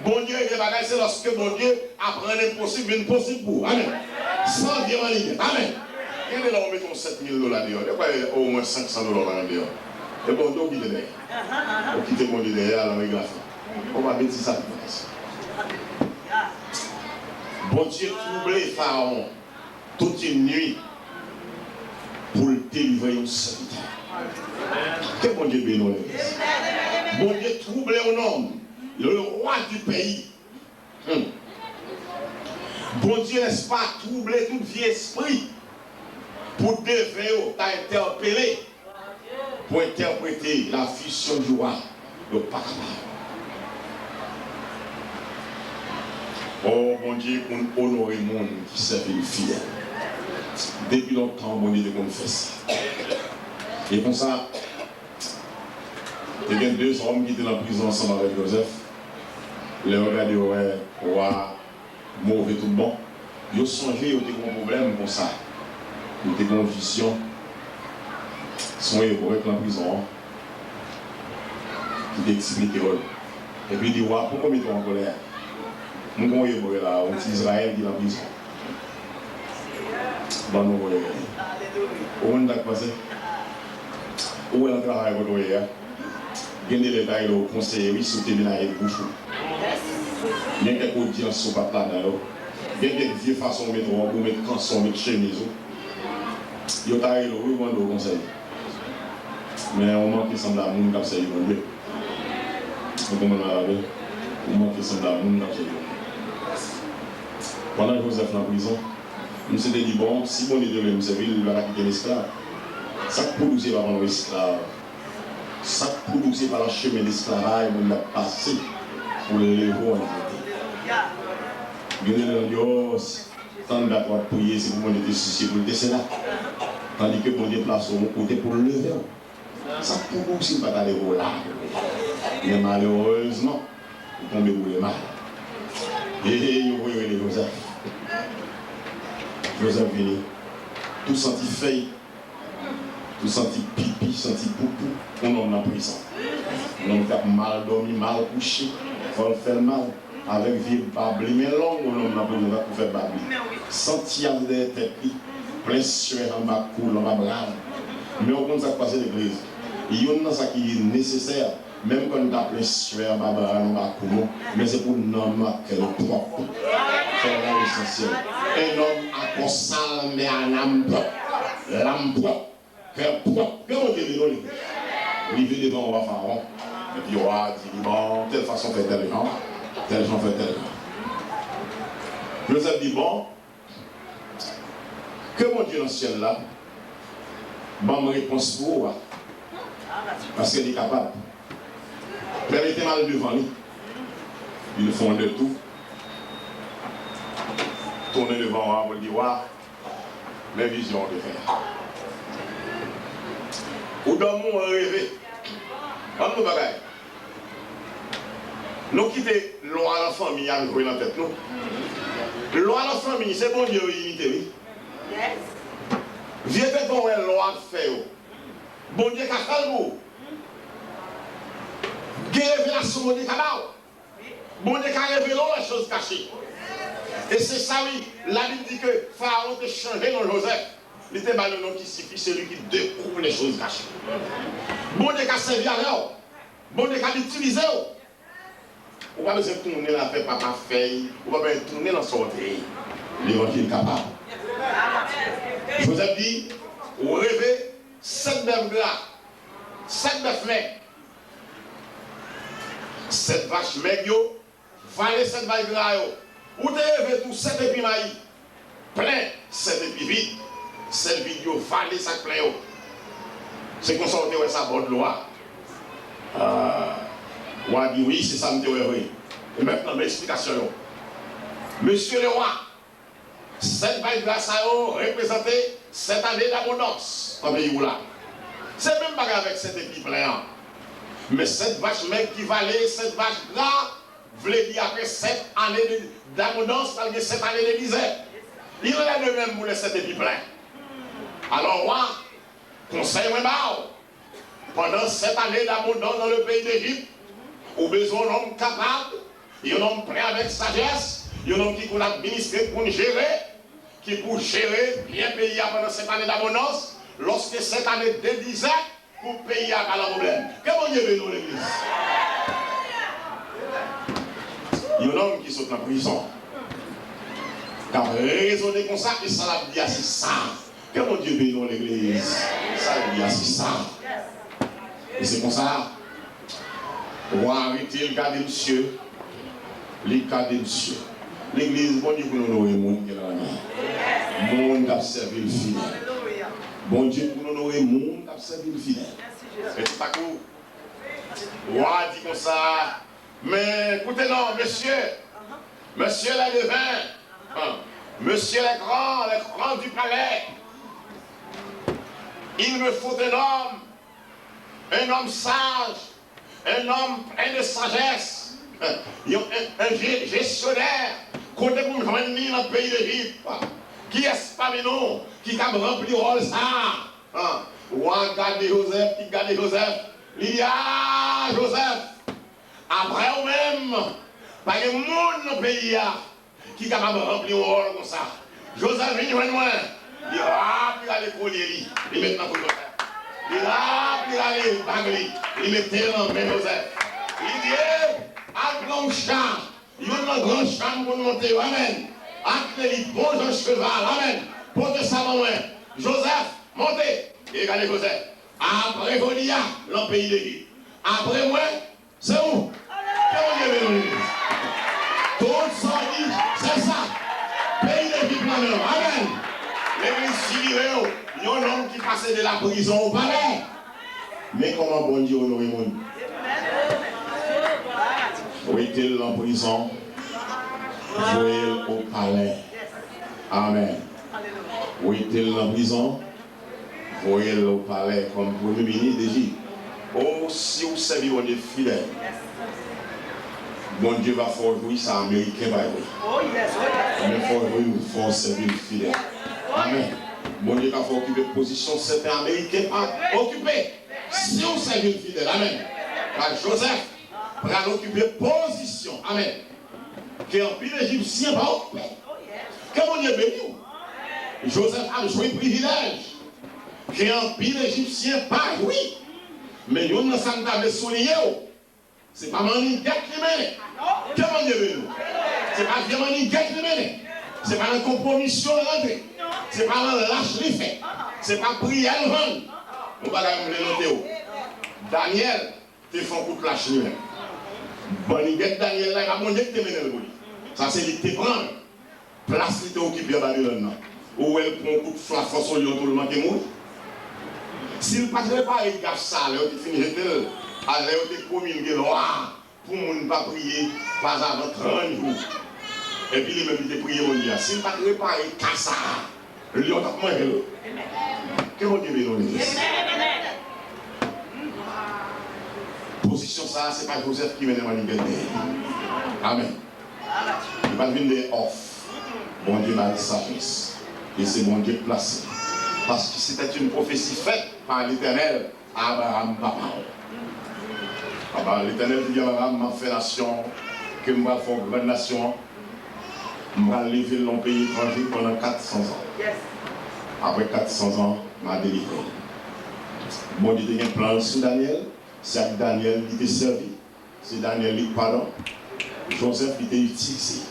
Bondye regle bagay, se lòske Bondye ap rann enposib vin posib pou ou. Amèn. San vye mannigèt. Amèn. Gen de lè w mete yon sèt mil dola deyò, de kwè omwen senk san dola w pa met deyò. E Bondye w kite dèyè. Ou kite Bondye dèyè, al nan regle afè w. Ou pa betiz sa pou konsa. Bondye twouble Farawon. Tout yon nuit pou l delivre yon sèvitè. Ke Bondye beni w, legliz. Bondye twouble yon nonm, le roi du pays. Hmm. Bondye, nèspa, twouble tout vye espri pou deven yo ta entèpele. Pou entèprete la vision du roi, yo pa kapab. O, Bondye konn onore moun ki sèvi l fidèl. Depi lontan, Bondye te konn fè sa. E konsa, te gen de zòm ki te nan prizon ansanm avèk Jozèf. Lè yo gade, yo wè wa move tout bon. Yo sonje yo te gen yon pwoblèm konsa. Yo te gen yon vizyon. Se yon ebre k nan prizon an ki te eksplike yo l. Epi li di, wa, poukò w mete w an kòlè? M gen yon ebre la, yon ti Izrayèl ki nan prizon. Ban nou voye. Ou konn sa k pase? Ou wè nan travay kote w ye a? Gen de lè ta rele w konseye, wi, si w te vin avèk bouch ou. Gen kèk odyans ou pa t ladan yo. Gen kèk vye fason w met wòb ou, met kanson, met chemiz ou. Yo ta rele w, wi, mande w konsèy. Men ou manke sanble a moun k ap sèvi Bondye. Ou konprann sa m ap di? Ou manke sanble a moun k ap sèvi Bondye. Pandan Jozèf nan prizon, misye te di, bon, si Bondye te vle m sèvi l, li pa ta kite m esklav. Sa k pwodwi se pa ban nou esklav. Sa k pwodwi se pa nan chemen lesklavaj moun ap pase pou l leve w an libète. Gen de lè nou di, o, tann dat w ap priye, se pou Bondye te sisi, pou l te sela. Tandike Bondye plase w yon kote pou l leve w. Sa k pwodwi si l pa t ale pou w la. Men malerezman, ou tonbe boule mal. E yo voye rele Jozèf. Jozèf vini. Tou santi fèy. Tou santi pipi, santi poupou. Yon nonm nan prizon. Yon nonm k ap mal dòmi, mal kouche. Kò l fè l mal. Avèk vye bab li, men long, yon nonm nan prizon, tankou fè bab li. Santi al dèyè tèt li. Plen swè anba kou l, anba bra l. Men ou konn sa k pase legliz? Youn nan sa ki nesesè, menm kan nou ta plen swè anba bra nou, anba kou nou, men se pou nanm nou ak kè nou pwòp. Fò w nan lesansyèl. Un homme à corps sale, mais à âme propre. L'âme propre, cœur propre. Ke Bondye beni w, legliz. Rive devan wa Fawon. Epi wa a di li, bon, tèl fason fè tèl jan, tèl jan fè tèl jan. Jozèf di, bon, ke Bondye nan syèl la ban m repons pou ou a, paske li kapab. Men mete m al devan li. Li fè yon detour, tounen devan wa a pou l di, wa, men vizyon w te fè a. Ou dòmi, ou reve. Ban m di w bagay. Nou kite lwa lan fanmi ap jwe nan tèt nou. Lwa lan fanmi, se Bondye yo imite, wi. Vye tenten w wè lwa ap fè yo. Bondye ka fè l pou ou. Gen revelasyon Bondye ka ba w. Bondye ka revele w les choses cachées. E se sa, wi, Labib di ke Farawon te chanje non Jozèf. Li te ba l yon non ki sifi, celui qui découvre les choses cachées. Bondye ka sèvi avè w. Bondye ka itilize w. Ou pa bezwen tounen nan afè papa fèy, ou pa bezwen tounen nan sa w te ye. Levanjil kapab. Jozèf di, ou reve sèt bèf gra, sèt bèf mèg. Sèt vach mèg yo vale sèt vach gra yo. Ou te reve tou sèt epi mayi plen, sèt epi vid, sèt vid yo vale sa k plen yo. Se konsa w te wè sa bò dlo a. Ah, wa di, wi, se sa m te wè vre. E mentnan, men eksplikasyon yo. Mesye lewa, sèt vach gra sa yo reprezante sèt ane dabondans nan peyi w la. Se menm bagay avèk sèt epi plen an. Men sèt vach mèg ki vale, sèt vach gra, vle di apre sèt ane de, dabondans, pral gen sèt ane de mizè. Il en est de même pour les sept épis pleins. Alò, wa, konsèy mwen ba w, pandan sèt ane dabondans dans le pays d'Égypte, ou bezwen yon nonm kapab, yon nonm plen avèk sajès, yon nonm ki konn administre, konn jere, ki pou jere byen peyi a pandan sèt ane dabondans, lòske sèt ane de dizè pou peyi a ka nan pwoblèm. Ke Bondye beni w, legliz. Yon nonm ki sot nan prizon, k ap rezone konsa, e sa l ap di a se sa. Ke Bondye beni w, legliz. Sa l di a se sa. E se konsa, wa a rete, l gade misye. Li gade misye. Legliz, Bondye konn onore moun ki nan renmen. Moun k ap sèvi l fidèl. Bondye konn onore moun k ap sèvi l fidèl. E se sa kou wa a di konsa, men koute non, mesye, mesye les devins, mesye les grands, les grands du palais, il me faut un homme, un homme sage, un homme plein de sagesse, yon, un, un je-, gestionnaire, kote pou m jwenn li nan peyi Lejip? Kiyès pami nou ki kab ranpli wòl sa a? Wa a gade Jozèf, li gade Jozèf, li di, a, Jozèf, apre w menm, pa gen moun nan peyi a ki kapab ranpli yon wòl konsa. Jozèf vin jwenn mwen. Li rap, li rale kolye li, li met nan prizon. Li rap, li rale bag li, li mete l nan men Jozèf. Li di, e, al pran yon cha, youn nan gran cha m konn monte yo, amèn. Atle li bon jan cheval, amèn. Pote sa ban mwen. Jozèf, monte. E gade Jozèf. Apre Goliya, nan peyi Lejip. Apre mwen, se ou. Ke Bondye beni w, legliz. Tout sa w di, se sa. Peyi Lejip nan men w. Amèn. Legliz, figire w, yon nonm ki pase de la prison au palais. Men kòman Bondye onore moun. Wete l nan prizon, voye l o palè. Amèn. Wete l nan prizon, voye l o palè kòm premye minis de Ejip. O, si w sèvi Bondye fidèl, Bondye va fè w jwi sa Ameriken pa jwi. Men fò w jwi, fò w sèvi l fidèl. Amèn. Bondye ka fè w okipe pozisyon sèten Ameriken pa okipe. Si w sèvi l fidèl. Amèn. Paske Jozèf pral okipe pozisyon. Amèn. Ke anpil Ejipsyen pa okipe. Ke Bondye beni w. Jozèf ap jwi privilèj ke anpil Ejipsyen pa jwi. Men youn nan sa m ta vle souliye w, se pa mannigèt li mennen. Ke Bondye beni w. Se pa vye mannigèt li mennen. Se pa nan konpwomisyon l rantre. Se pa nan lach li fè. Se pa priyè l vann. Yon bagay m vle note w. Danyèl te fè yon kout lach li menm. Mannigèt Danyèl la, e pa Bondye ki te mennen l pou li. Sa se li ki te pran l. Plas li te okipe an Babilòn nan. Ou wè l pran yon kout fla fòs olye yon toulman te mouri. Si l pa t repare gaf sa a, lè yo te fin jete l, a lè yo te pwomilge lwa a, pou moun pa priye pazavan trant jou. Epi li menm li te priye Bondye a. Si l pa t repare ka sa a, lyon t ap manje l wi. Ke Bondye beni w, legliz. Pozisyon sa a, se pa Jozèf ki mennen mannigèt dèyè. Amèn. Li pa t vin dèyè òf. Bondye ba l sajès. E se Bondye k plase l. Paske se te yon pwofesi fèt pa Letènèl. Abraram papa w. Papa, Letènèl te di Abraram, "M ap fè nasyon, ke m pral fè w gran nasyon an, m pral leve l nan yon peyi etranje pandan kat san zan. Apre kat san zan, m a delivre l." Bondye te gen plan l sou Danyèl, se ak Danyèl li te sèvi, se Danyèl li, padon, Jozèf li te itilize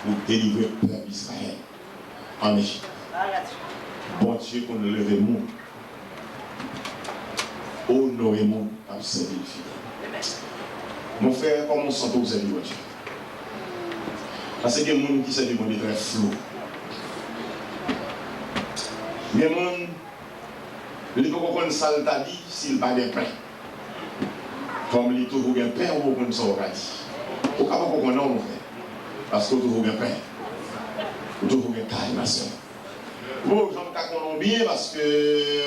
pou delivre pèp Izrayèl an Ejip. Bondye konn leve moun, onore moun k ap sèvi l fidèl. Mon frè, kòman w santi w sèvi Bondye? Paske gen moun ki sèvi Bondye trè flou. Gen moun, li poko konn sa l ta di si l pa gen pen. Kòm li toujou gen pen, ou konn sa w ka di. Ou ka poko konnen w, mon frè. Paske w toujou gen pen. Ou toujou gen kay nan sè. Ou poko janm ka konnen w byen paske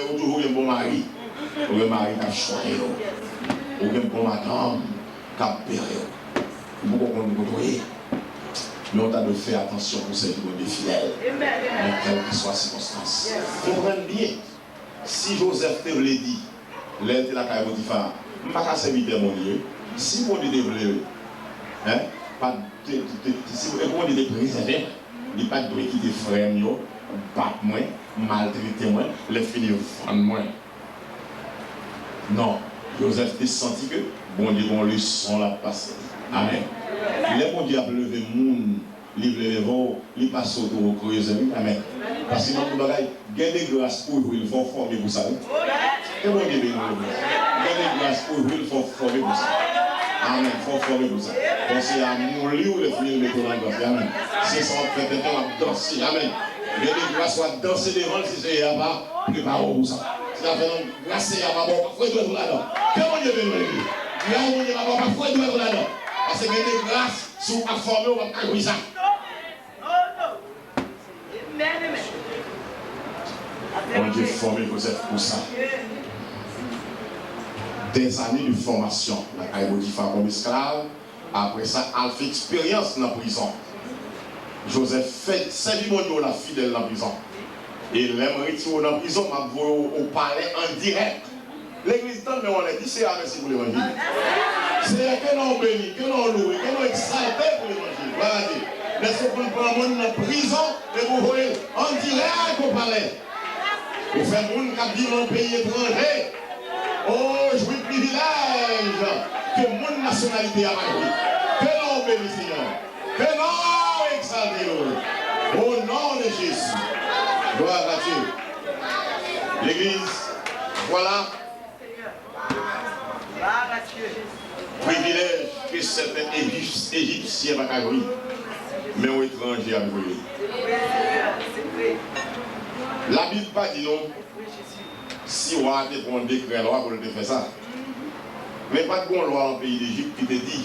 ou toujou gen bon mari. Ou gen mari k ap chwaye w. Ou gen bon madanm k ap bere w. Ou poko konn kote w ye. Men w ta dwe fè atansyon pou w sèvi Bondye fidèl. Nan kèlkeswa sikonstans. Konprann byen. Si Jozèf te vle di, lè l te lakay Potifa, "M pa ka sèvi de Bondye." Si Bondye te vle, en, pa te, te, te, si Bondye te prezève mwen, li pa t dwe kite frè m yo bat mwen, maltrete mwen, lè fini vann mwen. Non, Jozèf te santi ke Bondye gen yon leson l ap pase. Amèn. Lè Bondye ap leve moun, li vle leve w, li pase w tou wo kreyezè, wi, amèn. Paske nan tout bagay, gen de gras pou jwi l, fò w fòme pou sa, wi. Ke Bondye beni w, wi. Gen de gras pou jwi l, fò w fòme pou sa. Amèn, fò w fòme pou sa. Fò Seyè a moli w, lè fini l mete w nan gras li, amèn. Se sa w ap fè tenten, w ap danse, amèn. Gen de gras w ap danse devan l si Seyè a pa prepare w pou sa. Se afè nan gras Seyè a pa ba w, pa foure dwèt ou ladan. Ke Bondye beni w, legliz. Gras Bondye pa ba w, pa foure dwèt ou ladan. Paske gen de gras, si w pa fòme, w p ap ka jwi sa. Bondye fòme Jozèf pou sa. Dèzane de fòmasyon lakay Potifa kòm esklav, apre sa, al fè eksperyans nan prizon. Jozèf fè sèvi Bondye w la fidèl nan prizon. E lè m retire w nan prizon, m ap voye w o palè an dirèk. Legliz, tann men w anlè, di Seyè a mèsi pou levanjil. Seyè, ke non w beni, ke non w louwe, ke non w egzalte pou levanjil. Glwa a Dye. Lèske w konn pran moun nan prizon epi w voye l an dirèk o palè? Ou fè moun k ap viv nan peyi etranje, o, jwi privilèj ke moun nasyonalite a pa jwi. Ke non w beni, Senyè. Ke non w egzalte, louwe. O non de Jezi. Glwa a Dye. Legliz, vwala. Privilèj ke sèten Ejip-, Ejipsyen pa ka jwi, men yon etranje ap jwi li. Labib pa di nou si wa a te pran yon dekrè lwa pou l te fè sa. Men pa t gen yon lwa nan peyi Lejip ki te di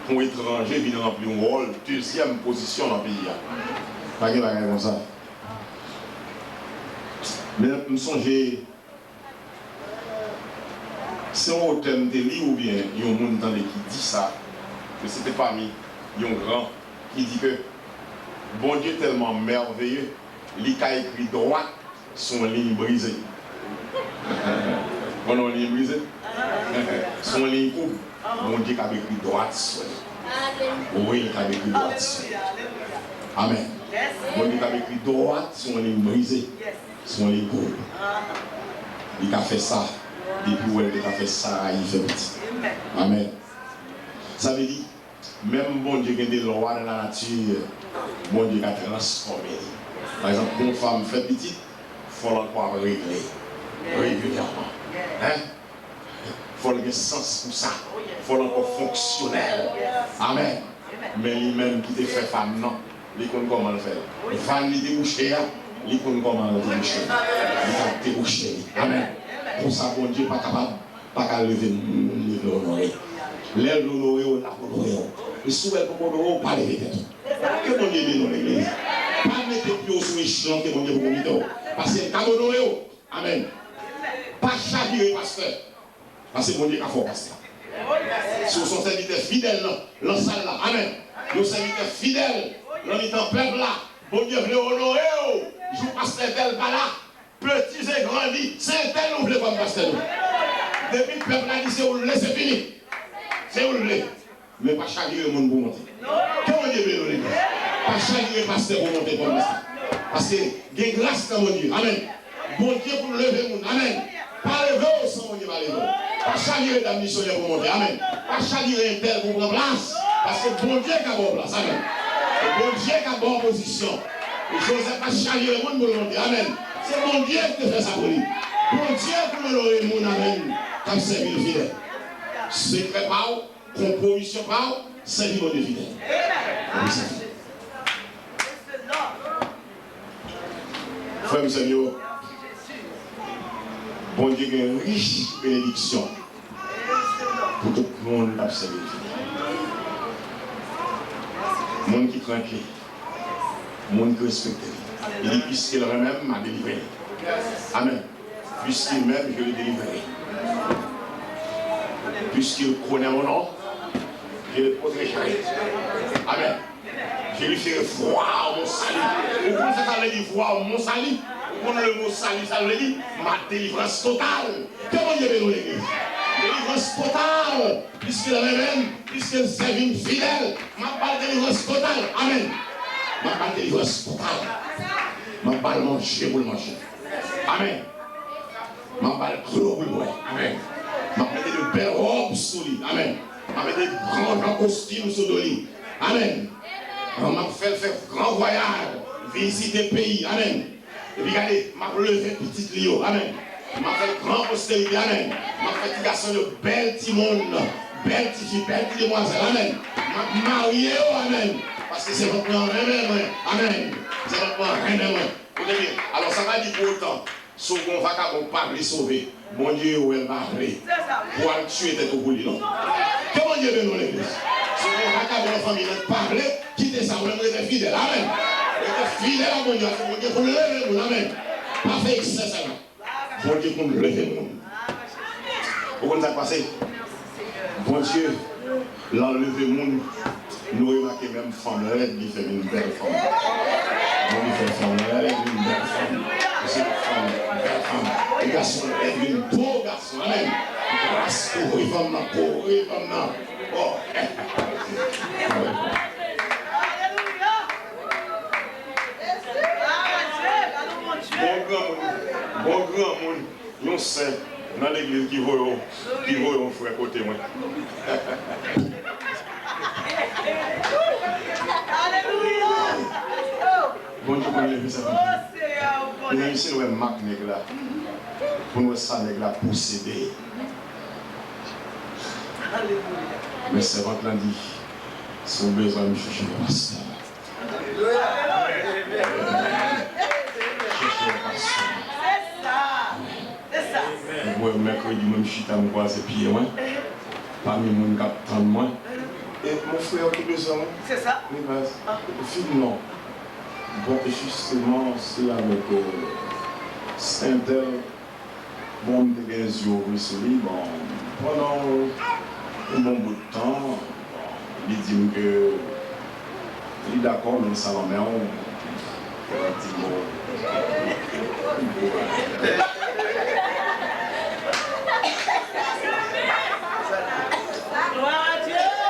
pou yon etranje vin ranpli yon wòl dezyèm pozisyon nan peyi a. Pa gen bagay konsa. Men m sonje Se yon otè m te li oubyen yon moun tande ki di sa, men se te pami yon gran ki di ke Bondye tèlman mèveye, li ka ekri dwat sou yon liy brize. Konnen yon liy brize? Sou yon liy koub, Bondye kab ekri dwat sou li. Wi, li kab ekri dwat sou li. Amèn. Bondye kab ekri dwat sou yon liy brize. Sou yon liy koub. Li ka fè sa. Depi w wè l te ka fè Sarayi fè pitit. Amèn. Sa vle di, menm Bondye gen de lwa nan lanati, Bondye ka transfòme li. Pa egzanp, pou yon fanm fè pitit, fò l ankò ap regle regilyèman. Hein? Fò l gen sans pou sa. Fò l ankò fonksyonèl. Amèn. Men li menm ki te fè fanm nan, li konn kòman l fè l. Vàn li te bouche a, li konn kòman l te bouche. Li t ap debouche li. Amèn. Konsa Bondye pa kapab pa ka leve moun li vle onore. Lè l vle onore w, l ap onore w. E si w wè l poko onore w, pa leve tèt ou. Ke Bondye beni w, legliz. Pa mete pye w sou echelon ke Bondye poko mete w. Paske l ka onore w. Amèn. Pa chavire pastè. Paske Bondye ka fè w pastè. Si w se yon sèvitè fidèl nan, nan sal la, amèn. Yon sèvitè fidèl nan mitan pèp la, Bondye vle onore w. Jou pastè tèl pa la, peti se grandi, se entèl nou vle kòm pastè nou. Depi pèp la di se ou l vle, se fini. Se ou l vle. Men pa chavire moun pou monte. Ke Bondye beni w, legliz. Pa chavire pastè pou monte kòm pastè. Paske gen gras nan Bondye. Amèn. Bondye pou leve moun. Amèn. Pa leve w san Bondye pa leve w. Pa chavire dam misyonè pou monte. Amèn. Pa chavire entèl pou pran plas. Paske Bondye ka ba w plas. Amèn. E Bondye ka ba w pozisyon. E Jozèf pa chavire moun pou l monte. Amèn. Se Bondye ki te fè sa pou li. Bondye pou l onore moun. Amèn. K ap sèvi l fidèl. Sekrè pa w, konpwomisyon pa w, sèvi Bondye fidèl. Frè m, sè m yo, Bondye gen rich benediksyon pou tout moun k ap sèvi l fidèl. Moun ki tranke, moun ki respekte l. Li di, piske l renmen m, m a delivre l. Amèn. Puisqu'il m'aime, je le délivrerai. Puisqu'il connaît mon nom, je le protégerai. Amèn. Je lui ferai voir mon salut. Ou konn sa sa vle di, voir mon salut? Ou konn le mo salut, sa vle di? Ma délivrance totale. Ke Bondye beni w, legliz. Delivrans total. Puisqu'il renmen m, puisqu'il sèvi m fidèl, m ap ba l delivrans total. Amèn. M ap ba l delivrans total. M ap ba l manje pou l manje. Amèn. M ap ba l dlo pou l bwè. Amèn. M ap mete de bèl wòb sou li. Amèn. M ap mete gran jan kostim sou do li. Amèn. M ap fè l fè gran vwayaj, vizite peyi. Amèn. Epi gade, m ap leve pitit li yo. Amèn. M ap fè l gran posterite. Amèn. M ap fè ti gason yo bèl timoun, bèl ti fi, bèl ti demwazèl. Amèn. M ap marye yo. Amèn. Paske sèvant mwen renmen mwen. Amèn. Sèvant mwen renmen mwen. Koute byen. Alò, sa pa di pou otan, si w gen yon vakabon k pa vle sove, Bondye wè l pa vle pou w al tiye tèt ou pou li, non. Ke Bondye beni w, legliz. Si w gen yon vakabon nan fanmi nan k pa vle, kite sa, ou menm rete fidèl. Amèn. Rete fidèl a Bondye, paske Bondye konn leve moun. Amèn. Pa fè eksè sèlman. Bondye konn leve moun. Ou konn sa k pase? Bondye, lè l leve moun, nou remake menm fanm lèd, li fè vin bèl fanm. Bondye fè fanm lèd vin bèl fanm. Mesye, fanm bèl fanm. E gason lèd vin bo gason. Amèn. Gras kouvri fanm nan, kouvri fanm nan. Oh. Bon granmoun, bon granmoun, yon sè nan legliz ki voye w, ki voye yon frè kote mwen. Bondye konn leve sa pou nou. Mezanmi, si nou wè mak nèg la, pou nou wè sa nèg la posede. Men sèvant lan di, si w bezwen m, chèche yon pastè. Chèche yon pastè. Mwen, mèkredi, mwen, m chita, m kwaze pye mwen. Pami moun k ap tann mwen. E mon frè ki bezwen mwen. Wi, baz. Vin non. Bon, e jisteman, se avèk, euh, Saint-Tel. Bon, m te gen zye ouvri sou li, bon, pandan yon bon bout tan, bon, li di m ke li dakò, men sa nan men w, fè yon ti mo.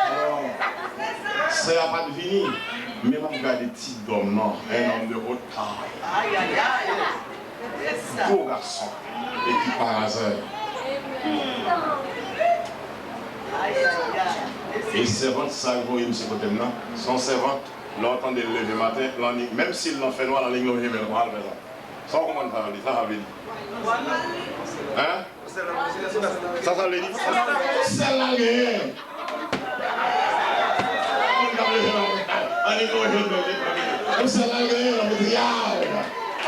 Alò, sè a pa t vini, men m ap gade ti dòm nan, un homme de haute taille. Gwo gason. Epi pa azè. E sèvant sa k voye m sou kote m nan, se yon sèvant, lè w tande l leve maten, lannik, menm si l nan fènwa, lannik lonje men l konsa, l fè sa. Sa w konprann sa vle, sa sa vle di? Hein? Sa, sa vle di? Sèl la l genyen. Moun k ap leve la, annik nou leve l, yon sèl la l genyen, nan moutriyaj.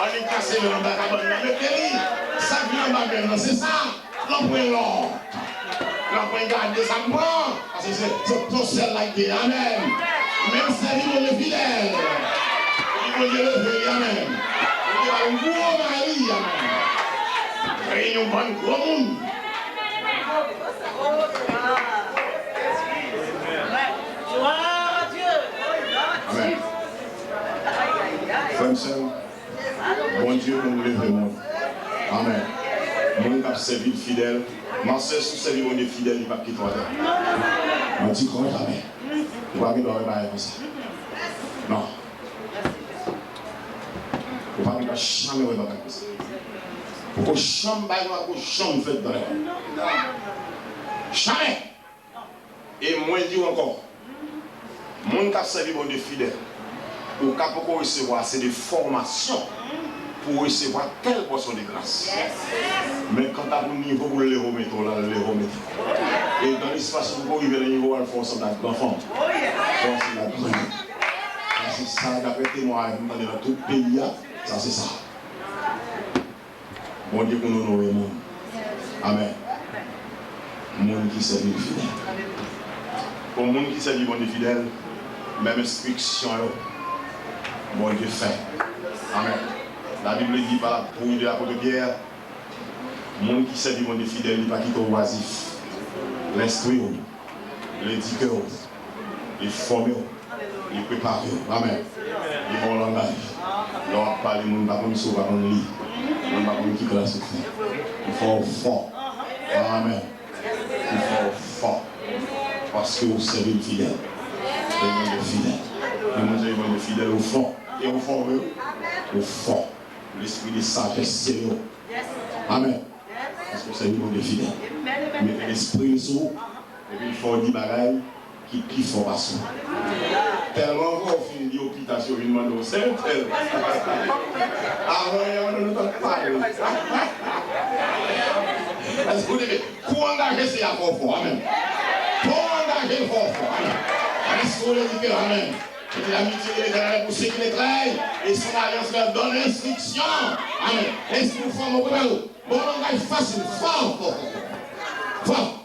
Annik kase men anba kabann nan, mete li. Sa k vin anba men nan, se sa. Nan pwen lò. Nan pwen gade sa m pran. Paske se, se yon sèl la k genyen. Amèn. Men l sèvi Bondye fidèl. Li Bondye leve li, amèn. Bondye ba l yon gwo mari, amèn. Reyinyon bann gwo moun. Amèn. Frè m, sè m, Bondye konn leve moun. Amèn. Moun k ap sèvi l fidèl. Masè, si w sèvi Bondye fidèl, li p ap kite w atè. Mwen di kò w amèn. Ou pa gen dwa wè bagay konsa. Non. Ou pa gen dwa janm wè bagay konsa. Poko janm bagay konsa, poko janm fèt nan lè. Janm! E mwen di w ankò, moun k ap sèvi Bondye fidèl, ou ka poko resevwa ase de fòmasyon pou w resevwa tèl pòsyon de gras. Men kanta pou nivo pou l leve w mete w la, l leve w mete w. E dan lespas ou poko rive nan nivo a, l fè w sanble ak granfanm. Fè w sanble ak granmoun. Sa se sa, daprè temwayaj m tande nan tout peyi a, sa se sa. Bondye konn onore moun. Amèn. Moun ki sèvi l fidèl. Pou moun ki sèvi Bondye fidèl, menm enstriksyon yo, Bondye fè. Amèn. Labib di, pa la pluie de l'apôtre Pierre, moun ki sèvi Bondye fidèl, li pa kite w wazif. L enstwi w. L edike w, li fòme w, li prepare w. Amèn. Li ba w langaj. Lè w ap pale, moun pa konn si w pa konn li. Moun pa konn ki klas ou fè. Ou fè w fò. Amèn. Ou fè w fò. Paske w sèvi l fidèl. Ou Bondye fidèl. Lè moun sèvi Bondye fidèl, ou fò. E ou fò, wi. Ou fò. Lespri de sajès sere w. Amèn. Paske w sèvi Bondye fidèl. Li mete lespri l sou ou. Epi l fè w di bagay ki pi fò pase w. Tèlman vre w fin di yo pita si yo vin mande w sèl tèl. Avan yè, nou t ap pale. Èske w te kou angaje se a fò fò? Amèn. Kou angaje fò fò. Amèn. Èske w le di ke amèn? L'amitié de l'Éternel est pour ceux qui le craignent, et son alliance leur donne instruction. Amèn. Èske w fò, mwen prepare w? Bon, langaj fasil. Fò, fò, fò, fò. Fò.